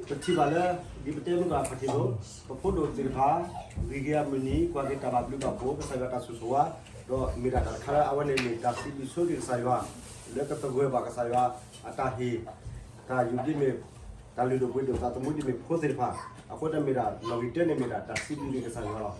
ပထံၣ်ဘၣ်လၢ ဒ်ပတဲမုၢ်ဂၢ်ဖးထံသိး ပဖိဒိၣ်သ့ၣ်တဖၣ် ဂံၢ်က့ၤအမုၢ်နံၤ ကွၢ်က့ၤတၢ်ဘၣ်ဘျုးဘၣ်ဖှိၣ် ကစၢ်ယွၤတၢ်ဆိၣ်ဂ့ၤဆိၣ်ဝါ, ဒီးမ့ၢ်ဒၣ်တၢ်တခါလၢ အဝဲန့ၣ်မ့ၢ်တၢ်စံးဘျုးဆိက့ၤကစၢ်ယွၤ လၢကသဂၢၢ်ဘၣ်ကစၢ်ယွၤအတၢ်ဟ့ၣ် တၢ်ယူးဒ်မ့ၢ် တၢ်လုၢ်ဒိၣ်ပှ့ၤဒိၣ် သးသမူဒ်မ့ၢ်ဖိသ့ၣ်တဖၣ်, အဃိန့ၣ်မ့ၢ်ဒၣ် လီၢ်ဂံၢ်တၢန့ၣ်မ့ၢ်ဒၣ် တၢ်စံးဘျုးက့ၤကစၢ်ယွၤလီၤ.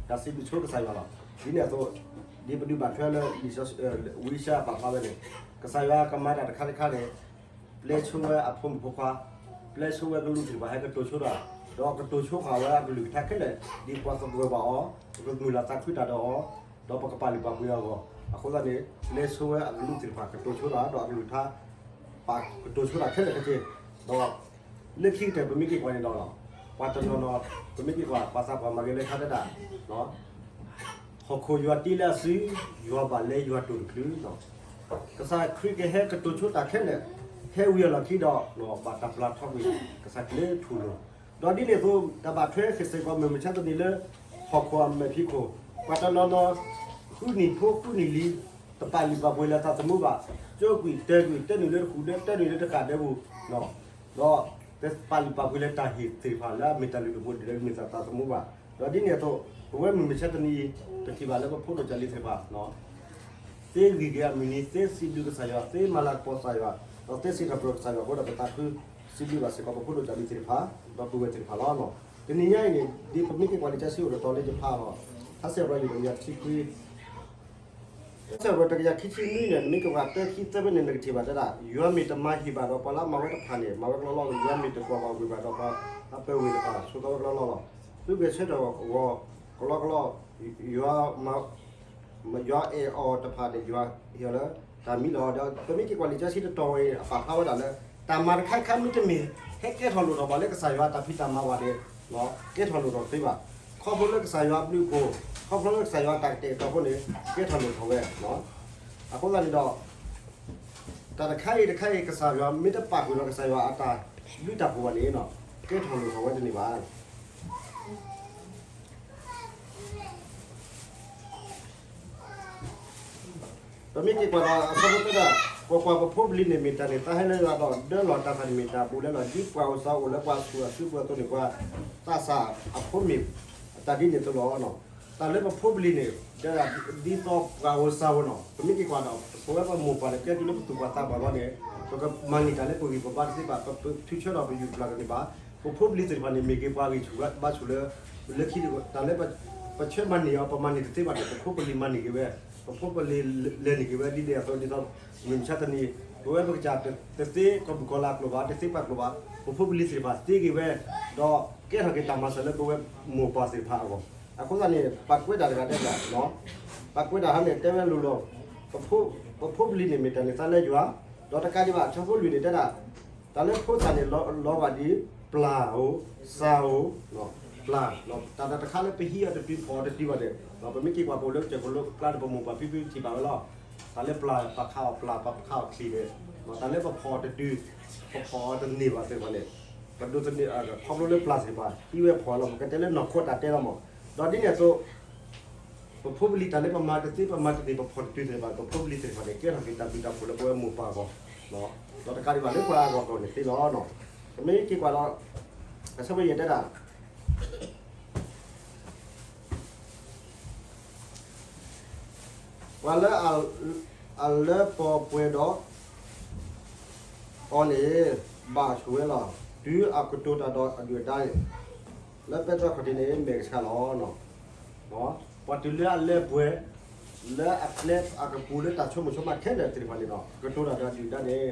တၢ်စံးဘျုးဆိကစၢ်ယွၤလီၤ. ဒ်န့ၣ်အသိး ဒ်ပဒုးဘၣ်ထွဲလၢ ဝံယၡါယၤပာ်ဖျါဝဲန့ၣ် ကစၢ်ယွၤကမၤတၢ်တခါတခါန့ၣ် ပျဲဆိဝဲအဖိမုၣ်ဖိခွါ, ပျဲဆိဝဲကလူးသ့ၣ်တဖၣ်ဟဲကတိၤဆိတၢ်, ဒီးကတိၤဆိဃာ်ဝဲအကလုၢ်ကထါခဲလၢာ် ဒ်ပှၤသဂၢၢ်ဘၣ်အီၤ, ပကမုၢ်လၢ်သးခုတၢ်ဒီးအီၤ, ဒီးပကပာ်လုၢ်ပာ်ပှ့ၤအဂီၢ်, အဃိသတးန့ၣ် ပျဲဆိဝဲအကလူးသ့ၣ်တဖၣ်ကတိၤဆိတၢ် ဒီးအကလုၢ်ကထါ ပာ်ကတိၤဆိတၢ်ခဲလၢာ်ခဲဆ့, ဒီး လၢခံကတၢၢ်ပမ့ၢ်က့ၤကွၢ်န့ၣ်ဒီး ပှၤတနီၤနီၤ ပမ့ၢ်က့ၤကွၢ် ပှၤသးပှၢ်မၤဂ့ၤလၢထါတဲဒၣ် ဟီၣ်ခိၣ်ယွၤတ့လၢအစု, ယွၤဘၣ်လဲယွၤတိၢ်တချုး, ကစၢ်ခရံာ်ကဟဲကတိၤဆိတၢ်ခဲလၢာ်, ဟဲဝံၤအလီၢ်ခံဒီး ဘၣ်တၢ်ပျၢ်ထီကွံာ် ကစၢ်ခရံာ်လၢထူၣ်လိၤ, ဒီးဒ်န့ၣ်အသိး တၢ်ဘၣ်ထွဲကစၢၢ်ကီးမုၢ်မဆါတနံၤလၢ ဟီၣ်ခိၣ်အမဲာ်ဖံးခိၣ်, ပှၤတနီၤနီၤ ဃုနံၣ်ဖိဃုနံၣ်လံ တပာ်လုၢ်ပာ်ပှ့ၤလၢသးသမူဘၣ်, ကၠိကွံာ်တဲာ်ကွံာ် တဲနုာ်လၢတဃုာ်ဒၢ တဲနုာ်လၢတဃာ်ဒၢပူၤ ဒီးတပာ်လုၢ်ပာ်ပှ့ၤလၢတၢ်ဟ့ၣ်သ့ၣ်တဖၣ်လၢအမ့ၢ်တၢ်လုၢ်ဒိၣ်ပှ့ၤဒိၣ်လၢမ့ၢ်သးသမူဘၣ်. ဒီးဒ်န့ၣ်အသိး ပဝဲမုၢ်မဆါတနံၤအံၤ ပထံၣ်ဘၣ်လၢပဖိဒိၣ်ကၢ်လံၤသ့ၣ်တဖၣ် သ့ဂံၢ်က့ၤအမုၢ်နံၤ သ့စံးဘျုးကစၢ်ယွၤ သ့မၤလၤကပီၤကစၢ်ယွၤ ဒီးသ့စံးထီၣ်ပတြၢၤကစၢ်ယွၤအဃိဒီး ပသးခုစံးဘျုးဘၣ်စ့ၢ်ကီးပဖိဒိၣ်ကၢ်လံၤသ့ၣ်တဖၣ် ဒီပုၢ်ဝဲၢ်သ့ၣ်တဖၣ်လီၤ. တနံၤညါအံၤန့ၣ် ဒ်ပမ့ၢ်က့ၤကွၢ်လံာ်စီဆှံအိၣ်တတီၤလၢယဖးလီၤ. ထါစံးပတြၢၤ တကယၤခံဆံခွံ ထါစံးပတြၢၤ တကယၤခံဆံနွံန့ၣ် နမ့ၢ်က့ၤကွၢ်တၢခံသၢဖဲန့ၣ် နကထံၣ်ဘၣ်တဲဒၣ် ယွၤမ့ၢ်တမၤဟ့ၣ်ဘၣ်ဒီးပှၤလၢအမၤဝဲတဖၣ်န့ၣ် မၤဝဲကလီကလီလီၤ. ယွၤမ့ၢ်တကွၢ်ဘၣ်ဝ့ၢ်ဘၣ်ဒီးပှၤအပၢၤဝ့ၢ်တဖၣ် ဆိးသီဝဲကလီကလီလီၤ. သုဂဲၤဆၢထၢၣ်အဂီၢ် ကလီကလီ ယွၤ ယွၤအဲၣ်အီၤတဖၣ်န့ၣ် ယွၤဟ့ၣ်အီၤလၢတၢ်မံလီၤ. ဒီးပမ့ၢ်က့ၤကွၢ်လံာ်စီဆှံတတီၤအံၤ အပာ်ဖျါဝဲဒၣ်လၢ တၢ်မၤတခါခါမ့တမ့ၢ် ဟဲကဲထီၣ်လိၣ်ထီၣ်ဘၣ်လၢကစၢ်ယွၤတၢ်ဖံးတၢ်မၤဘၣ်န့ၣ် ကဲထီၣ်လိၣ်ထီၣ်တသ့ဘၣ်. ခီဖျိလၢကစၢ်ယွၤအဘျုးအဖှိၣ် ခီဖျိလၢကစၢ်ယွၤတၢ်ကတဲာ်ကတီၤအဃိန့ၣ် ကဲထီၣ်လိၣ်ထီၣ်ဝဲ. အဃိသတးန့ၣ်ဒီး တၢ်တခါအံၤတခါအံၤ ကစၢ်ယွၤမ့ၢ်တပာ်ကွံာ်ဒီးကစၢ်ယွၤအတၢ်ဘျုးတၢ်ဖှိၣ်ဘၣ်န့ၣ် ကဲထီၣ်လိၣ်ထီၣ်ဝဲတန့ၢ်ဘၣ်. ပမ့ၢ်က့ၤကွၢ်ဒီးအဆၢဖိသၢဒၣ်, ကွၢ်ကွၢ်, ပဖိပလံၤန့ၣ်မ့ၢ်တၢ်န့ၢ်သါဟဲလၢယွၤဒီး ဒၢလီၢ်တၤသၣ်န့ၣ်မ့ၢ်တၢ်ဘူးလၢလီၢ် ဒ်ပှၤအိၣ်စၢၤအိၣ်လၢပှၤဆူၣ်အစုပူၤအသိးန့ၣ် ပှၤသးစၢ်အဖိမ့ၢ်တၢ်ဒ်န့ၣ်အသိးလီၤ. တၢ်လၢပဖိပလံၤန့ၣ် ဒ်သိးပှၤအိၣ်စၢၤအိၣ်နီၤ ပမ့ၢ်က့ၤကွၢ်ဒီး ပဝဲပမိၢ်ပၢ်န့ၣ် ကဲတုၤလၢပသူၣ်ပှၢ်သးပှၢ်လီၤန့ၣ် ပကမၤန့ၢ်တၢ်လၢပဂံၢ်ပဘါတသ့ဘၣ်, ပထုးဆၢထီၣ်ပယူၢ်ပျၢ်တန့ၢ်ဘၣ်. ပဖိပလံၤသ့ၣ်တဖၣ်န့ၣ် မ့ၢ်က့ၤပှၤဂံၢ်ဆူၣ်ဘါဆူၣ်လၢ လၢခံ တၢ်လၢ ပဆၢမၤန့ၢ်အီၤ ပမၤန့ၢ်တသ့ဘၣ်န့ၣ် ပဖိပလံၤမၤန့ၢ်က့ၤဝဲ, ပဖိပလံၤလဲၤန့ၢ်က့ၤဝဲ ဒ်န့ၣ်အသိး ဒ်သိး မုၢ်မဆါတနံၤ ပဝဲပကစၢ်တသ့ကီၢ်ပူၤကီၢ်လၤကျိၤဘၣ်, တသ့ပှၤကျိၤဘၣ်, ပဖိပလံၤသ့ၣ်တဖၣ်သ့က့ၤဝဲ, ဒီးကဲထီၣ်က့ၤတၢ်မၤစၢၤလၢပဝဲမိၢ်ပၢ်သ့ၣ်တဖၣ်အဂီၢ်. အဃိသတးန့ၣ် ပာ်ကွဲးတၢ်တဂၤတဲဘၣ်, ပာ်ကွဲးတၢ်ဟီန့ၣ် တဲဝဲလိၤလိၤ, ပဖိပလံၤန့ၣ်မ့ၢ်တၢ်န့ၢ်သါလၢယွၤ, ဒီးတကးဒံးဘၣ် အဆၢဖိလွံၢ်န့ၣ်တဲဒၣ် တၢ်လၢဖိသၣ်န့ၣ် လီၤဂာ်ဒ်ပျၢ်ဧိၤ, စၢ်ဧိၤ, ပျၢ်, တၢ်တခါလၢပဟံးအီၤတတုၤဖီၣ်အီၤတတုၤဘၣ်န့ၣ် ပမ့ၢ်က့ၤကွၢ်ပအိၣ်လၢကစၢၢ်ခိၣ်လၢကျါန့ၣ် ပမိၢ်ပၢ်ဖံဖုထံၣ်ဘၣ်ဝဲလီၤ. တၢ်လၢပျၢ်ပာ်ခးအီၤပျၢ် ပာ်ခးအီၤချံးန့ၣ်, တၢ်လၢပဖီၣ်အီၤတတုၤ, ပဖီၣ်အီၤတန့ၢ်ဘၣ်သ့ၣ်တဖၣ်န့ၣ်, ပဒိးသန့ၤ ခီဖျိလၢပျၢ်သ့ၣ်တဖၣ် ဟံးဝဲဖီၣ်လီၤ ပကတဲလၢနီၢ်ခိတၢ်တဲလီၤမး. ဒီးဒ်န့ၣ်အသိး ပဖိပလံၤတၢ်လၢပမၤတသ့ပမၤတန့ၢ် ပဖီၣ်တတုၤသ့ၣ်တဖၣ် ပဖိပလံၤသ့ၣ်တဖၣ်န့ၣ် ကဲထီၣ်က့ၤတၢ်ဘျုးတၢ်ဖှိၣ်လၢပဝဲမိၢ်ပၢ်အဂီၢ်, ဒီးတကးဒံးဘၣ်လၢပှၤအဂီၢ်အဂီၢ်န့ၣ်သ့လီၤ. ပမ့ၢ်က့ၤကွၢ်ဒီး အဆၢဖိယဲၢ်တဲဒၣ် ပှၤလၢအလၢပှဲၤပှဲၤဒီးအီၤန့ၣ် ဘၣ်ဆိၣ်ဝဲလီၤ. တုၤအကတိၤတၢ်ဒီးအဒုၣ်အဒါန့ၣ် လၢပဲတြီခီၣ်ထံးန့ၣ် မဲာ်ကဆှးလီၤ. ပှၤတုၤလၢအလၢပှဲၤ လၢအပျဲအကပူၤလၢတၢ်ဆိကမိၣ်ဆိကမးခဲလၢာ်သ့ၣ်တဖၣ်န့ၣ်ဒီး ကတိၤတၢ်ဒီးအဒုၣ်အဒါန့ၣ်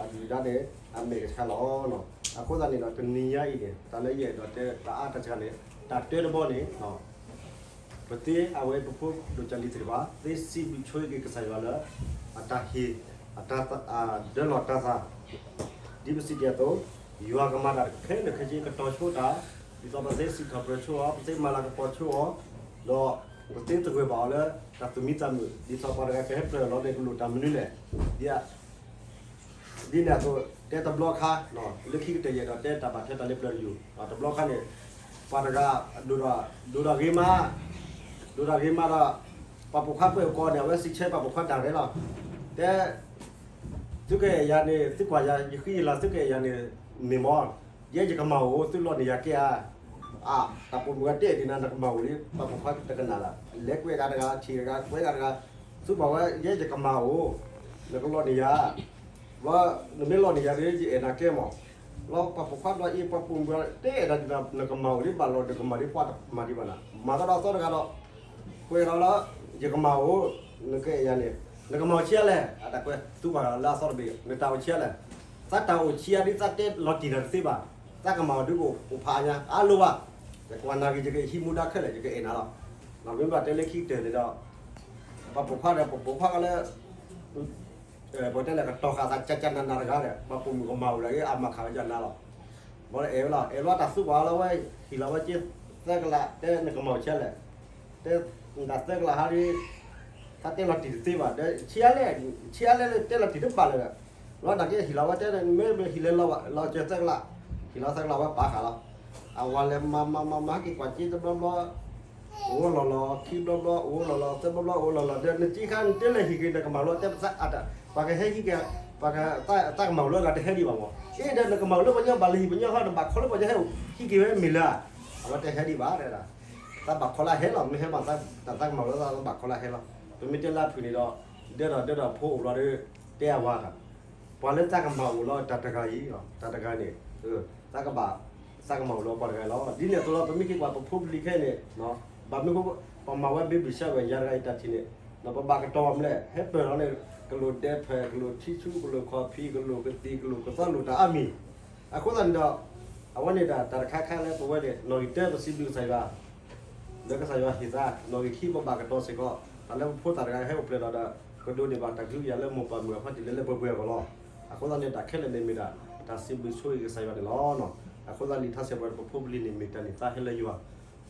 အဒုၣ်အဒါန့ၣ် အမဲာ်ကဆှးလီၤ. အဃိသတးန့ၣ်ဒီး တနံၤညါအံၤန့ၣ် တၢ်လၢယအဲၣ်ဒိးတဲတၢ်အါတၢ်စှၤန့ၣ် တၢ်တၢတဘီန့ၣ် ပသ့အဝဲပဖိဒိၣ်ကၢ်လံၤသ့ၣ်တဖၣ် သ့စံးဘျုးဆိက့ၤကစၢ်ယွၤလၢ အတၢ်ဟ့ၣ် အတၢ်ဒၢလီၤတၤသၣ် ဒ်ပစံးတ့ၢ်အသိး ယွၤကမၤတၢ်ခဲလၢာ်ခဲဆ့ ကတီၤဆိတၢ် ဒ်သိးပသ့စံးထီၣ်ပတြၢၤဆိအီၤ ပသ့မၤလၤကပီၤဆိအီၤ ဒီးပသ့သဂၢၢ်ဘၣ်အီၤလၢ တၢ်သူၣ်မံသးမုာ် ဒ်သိးပှၤတဂၤကဟဲပၢၢ်လီၤန့ၣ် ကလိၣ်တၢ်မနုၤလဲၣ် ဒ် ဒ်န့ၣ်အသိး တဲတဘျီခါ လၢခံကတၢၢ်ယအဲၣ်ဒိးတဲတၢ်ဘၣ်ထွဲတၢ်လၢပျၢၤတယုၢ် တဘျီခါန့ၣ် ပှၤတဂၤ ဒိၣ်ဒိၣ်ဂ့ၤမး ဒိၣ်ဒိၣ်ဂ့ၤမးဒီး ပှၤပိာ်ခွါပှဲၤအကီန့ၣ် အဝဲစံးဆၢပှၤပိာ်ခွါတၢ်ရဲၣ်လီၤ. တဲ သုကအဲၣ်ယၤန့ၣ် သုကွၢ်ယၤ ယဃံယလၤ သုကအဲၣ်ယၤန့ၣ် မ့ၢ်မီၢ် ယဲယကမၤအိၣ် သုလီၢ်န့ၢ်ယၤကဲဧါ. အါ, တၢ်ပိာ်မုၣ်ဂၤတဲဒ်န့ၣ် နကမၤအိၣ်လံ ပှၤပိာ်ခွါတကနၣ်လၢ်, လဲၤကွဲးဂၤတဂၤ ထံၣ်တဂၤ ကွဲးဂၤတဂၤ, သုပှၤဝဲ ယဲယကမၤအိၣ်, နကလီၢ်န့ၢ်ယၤ, ဘျီ နမ့ၢ်လီၢ်န့ၢ်ယၤဒီး ယအဲၣ်နၤကဲမး, ဘျီပှၤပိာ်ခွါဘျီအံၤ ပှၤပိာ်မုၣ်ဂၤတဲဒ်န့ၣ် နကမၤအိၣ်လံ ဘၣ်လီၤနကမၤလံ ပှၤတမၤဒံးဘၣ်နၤ မၤကဒီးအသီတဂၤဒီး ကွဲးဒီးလၢ ယကမၤအိၣ်, နကအဲၣ်ယၤန့ၣ် နကမၤအိၣ်ဆံးအါလဲၣ်, အတၢ်ကွဲး သုပှၤလၢအသီတဘ့ၣ် နတၢ်အိၣ်ဆံးအါလဲၣ်, သးတၢ်အိၣ်ဆံးအါဒ် သးတဲလီၤတံၢ်နၤတသ့ဘၣ်, သးကမၤအိၣ်ဒုးကအိၣ်ဖးအါညါ အါလိၤဘၣ်, ယကွၢ်နၤဂ့ၤ ယကဟံးမူဒါခဲလၢာ် ယကအဲၣ်နၤလီၤ, မ့ၢ်ဘၣ်တဲလၢခံကတၢၢ်န့ၣ်ဒီး ပှၤပိာ်ခွါဒီး ပပိာ်ခွါလၢ ပတဲလဲၣ် ကတီၤဃာ်သးကၢ်ကၢ်နးနးတဂၤဒီး ပှၤပိာ်မုၣ်ကမၤအိၣ်ဒီး အမၤခးဝဲယၤနၤလီၤ, ဘၣ်လၢအဲၣ်ဝဲလီၤ အဲၣ်လီၤတၢ်သူပှၤလီၤဝဲ, ဟ့ၣ်လီၤဝဲက့သၢကလး တဲနကမၤအိၣ်ဆံးလဲၣ်, တဲနတၢ်သၢကလးဟါဒီး သးတဲလီၤတံၢ်တသ့ဘၣ် ဒီးဆံးအါလဲၣ်, ဆံးအါလဲၣ်လၢတဲလီၤတံၢ်တဘၣ်လၢၤဒီး, လီၤတၢ်က့ဟ့ၣ်လီၤဝဲတဲ မ့ၢ်မ့ၢ်ဟ့ၣ်လၢလီၤဘၣ် လီၤက့ၤသၢကလး, ဟ့ၣ်လီၤသၢကလးဝဲပာ်ဃာ်လီၤ, အဝၤလဲၤမၤမၤမၤမၤဟဲက့ၤကွၢ်က့တဘျီဘျီ အိၣ်လီၤလီၤ ခံဘျီဘျီ အိၣ်လီၤလီၤ သၢဘျီဘျီ အိၣ်လီၤလီၤ ဒီးနက့ခါနတဲလဲၤဟံၣ်က့ၤနကမၤလိတဲ ပှၤကဟဲဟံးက့ၤ ပှၤက သးကမၤလိအဂၤတဟဲဒံးဘၣ်မး, အ့ဒီးနကမၤလိပှၤညီဘၣ်လၢဟံၣ်ပှၤညီဟီ နဘၣ်ခီလၢပှၤညီဟဲ ဟံးက့ၤဝဲမ့ၢ်လၢ အဝဲတဟဲဒံးဘၣ်ဒၣ်, သးဘၣ်ခီလၢဟဲလီၤ မ့ၢ်ဟဲမး တၢ်သးကမၤလိသးဘၣ်ခီလၢဟဲလီၤ, ပမ့ၢ်တဲလၢအဖုၣ်န့ၣ်ဒီး ဒဲဒီးဒဲဒီးဖိအိၣ်ဘျီဒီး တဲအဝၤတၢ် ပှၤလၢသးကမၤအိၣ်လီၤတၢ်တဂၤအံၤ တၢ်တဂၤန့ၣ် သးကဘၣ် သးကမၤအိၣ်လီၤပှၤတဂၤအံၤလီၤ. ဒ်န့ၣ်အသိးလီၤ ပမ့ၢ်က့ၤကွၢ်ပဖိပလံၤခဲအံၤန့ၣ် ဘၣ်မနုၤဃိ ပမၤဝဲ baby shower ယၤတဂၤအံၤတၢ်ထံၣ်န့ၣ် ပဘၣ်ကတီၤမလဲၣ် ဟဲပၢၢ်လီၤန့ၣ် ကလိၣ်ဒဲဖဲ ကလိၣ်ထံဆူ ကလိၣ်ခီၣ်ဖံး ကလိၣ်ကသံၣ် ကလိၣ်ကသီလိၣ်တၢ်အါမံၤ, အဃိသတးန့ၣ်ဒီး အဝဲန့ၣ်တၢ်တခါခါလၢပဝဲန့ၣ် နီၣ်ဂံၢ်တၢပစံးဘျုးကစၢ်ယွၤ လၢကစၢ်ယွၤဟ့ၣ်သး နီၣ်ဂံၢ်ခံပဘၣ်ကတီၤစ့ၢ်ကီး တၢ်လၢပဖိသၣ်တဂၤဟဲအိၣ်ဖျဲၣ်ဒီး ကဒိးန့ၢ်ဘၣ်တၢ်ကဟုကယာ်လၢမိၢ်ပၢ်မုၣ်အဖီတံၢ်လၢလၢပှဲၤပှဲၤအဂီၢ်လီၤ. အဃိသတးန့ၣ် တၢ်ခဲလၢာ်န့ၣ်မ့ၢ်ဒၣ် တၢ်စံးဘျုးဆိၣ်ဂ့ၤကစၢ်ယွၤန့ၣ်လီၤ. အဃိသတးလံာ်ထါစံးပတြၢၤပဖိပလံၤန့ၣ် မ့ၢ်တၢ်န့ၢ်သါဟဲလၢယွၤ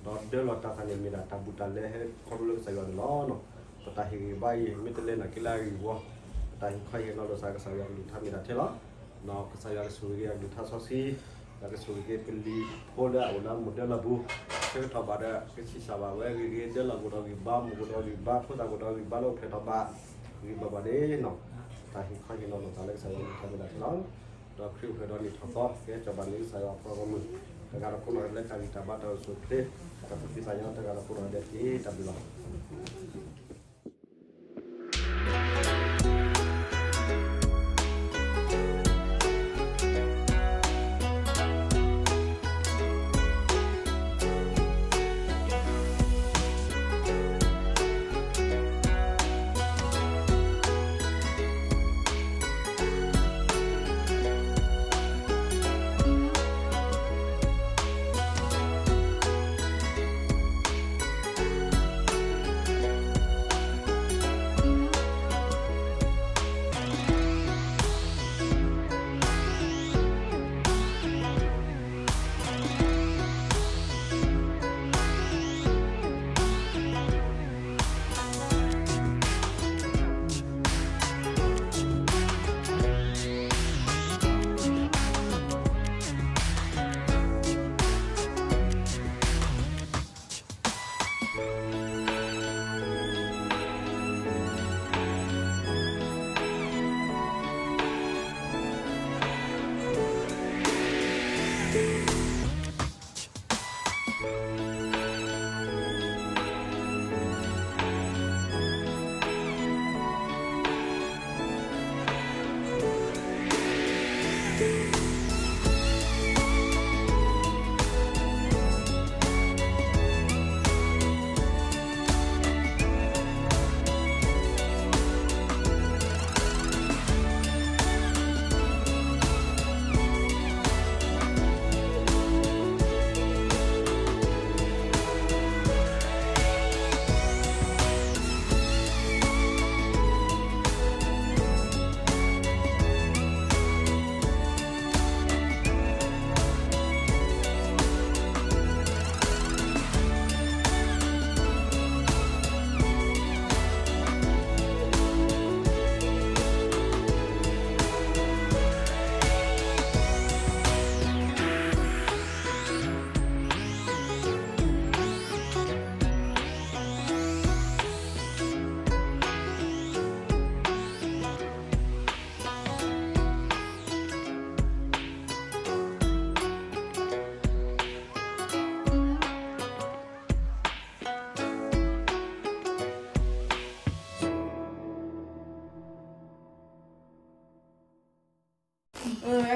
ဒီးဒၢလီၤတၢ်သးန့ၣ် မ့ၢ်ဒၣ်တၢ်ဘူးတၢ်လဲဟဲခီဖျိလၢကစၢ်ယွၤန့ၣ်လီၤ. ပတၢ်ဟ့ၣ်ဂံၢ်ဘါအံၤ မ့ၢ်တလဲၤနာ်က့လၢအဂ့ၢ်အဝီ, ပတၢ်ဟ့ၣ်ခီဟ့ၣ်နီၤလိာ်သးကစၢ်ယွၤကလုၢ်ကထါမ့ၢ်ဒၣ်ထဲလီၤ. ကစၢ်ယွၤကဆိၣ်ဂ့ၤက့ၤအကလုၢ်ကထါစီဆှံ, ဒီးကဆိၣ်ဂ့ၤက့ၤပလံၤဖိလၢအအိၣ်လၢအမူးဒၢလီၢ်ပူၤ, ဆၢကတီၢ်ဘၣ်ဒီး ကဆံးစၢ်ဘၣ်ဝဲဂ့ၤဂ့ၤ ဒၢလီၢ်ကအိၣ်ဒီးဂံၢ်ဘါ မူးကအိၣ်ဒီးဂံၢ်ဘါ ဖိသၣ်ကအိၣ်ဒီးဂံၢ်ဘါလၢအိၣ်ဖျဲၣ်ထီၣ်ဘၣ် ဂံၢ်ဘၣ်ဘၣ်န့ၣ် တၢ်ဟ့ၣ်ခီဟ့ၣ်နီၤလိာ်သးလၢကစၢ်ယွၤကလုၢ်ကထါမ့ၢ်ဒၣ်ထဲလီၤ. ဒီးခရံာ်အိၣ်ဖျဲၣ်ဒီးနံၣ်ထီၣ်သီ ကဟဲကီၤဘၣ်န့ၢ်ကစၢ်ယွၤပှၤဂီၢ်မုၢ် တဂၤဒီးကိးနီၢ်ဂၤဒဲးလၢတၢ်ဂံၢ်တၢ်ဘါတၢ်အိၣ်ဆူၣ်အိၣ်ချ့ တၢ်သူၣ်ဖှံသးညီတဂၤဒီးကိးနီၢ်ဂၤဒဲးတက့ၢ်. တၢ်ဘျုးလီၤ.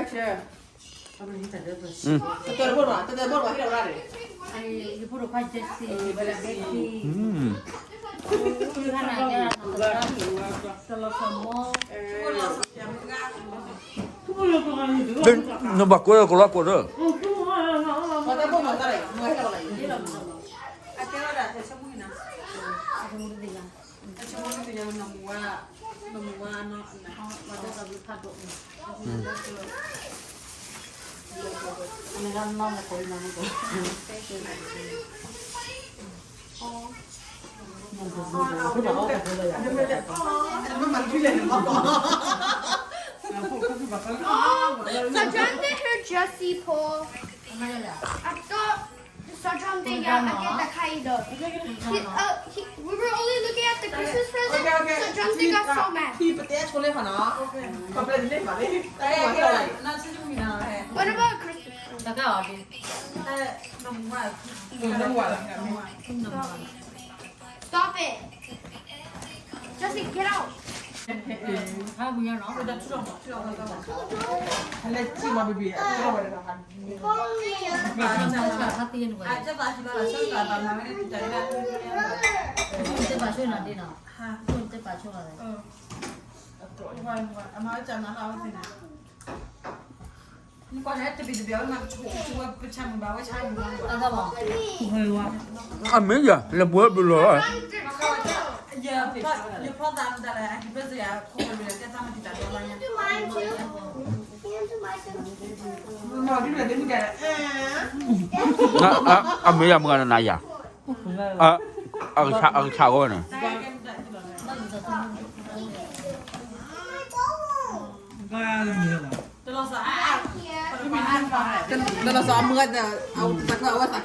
Jessie, နဘၣ်ကွဲကလီကွဲဒီး စီၤ John တဲ ဟဲ Jessie ဖိ အသီ စီၤ John တဲယၤ အကဲတခါအံၤဒီး he, uh, he, we were only looking at the Christmas present, စီၤ John တဲ got so mad. ပတဲဆိလ့ၣ်ခီနီၤ, ခီပျဲတန့ၢ်ဘၣ်လ့ၣ်, တၢ်ဝဲ What about Christmas present? တၢ်ဝဲ Stop it. Jessie, get out. ဟါဝံၤညါနီၤ, ဟဲလၢကံမီဘံဘံ, အတၢ်ဝဲဒၣ်ဟါ, တဘၣ်ဆိနီၤဒ်နီၤ, တဘၣ်ဆိနီၤ, အမၤဝဲကနၤလၢအဝဲသ့ၣ်န့ၣ် အမ့ၢ်ယၤ လဲၤပှဲၤဘျုးလီၤ, အမ့ၢ်ယၤမုၢ်ဂၤနၤယၤ, အကဆးဂီၢ်န့ၣ် တလီၤစီၤအမုၢ်ဂၤ, အဝဲသးခုအဝဲသး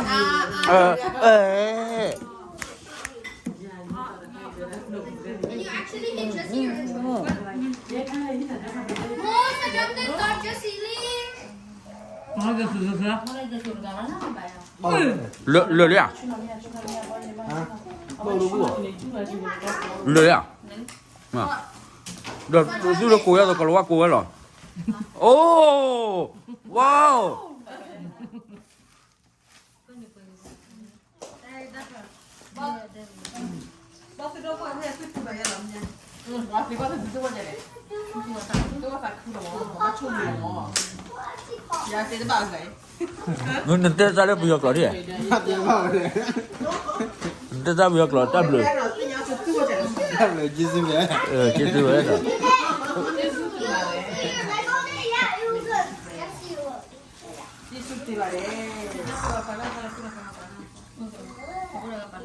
ခု, အဲ, Mom, I got this, this, this. လၢာ်လၢာ်လံဧါ, လၢာ်လံဧါ, ဒီးသုလၢကိးယၤဒီး ကလီၤဝါကိးဝဲလီၤ, အိ, ဝါ, နတဲတၢ်လၢပယီၤကျိာ်, နတဲတၢ်ပယီၤကျိာ်တၢ်ဘျုး, တၢ်ဘျုး, က့ၤသုဝဲ, က့ၤသုဝဲဒီး ယ့ၣ်ၡူးတ့ၢ်ဘၣ်လဲၣ်, ပှၤလၢပှၤလၢပှၤလၢပှၤလၢပှၤလၢ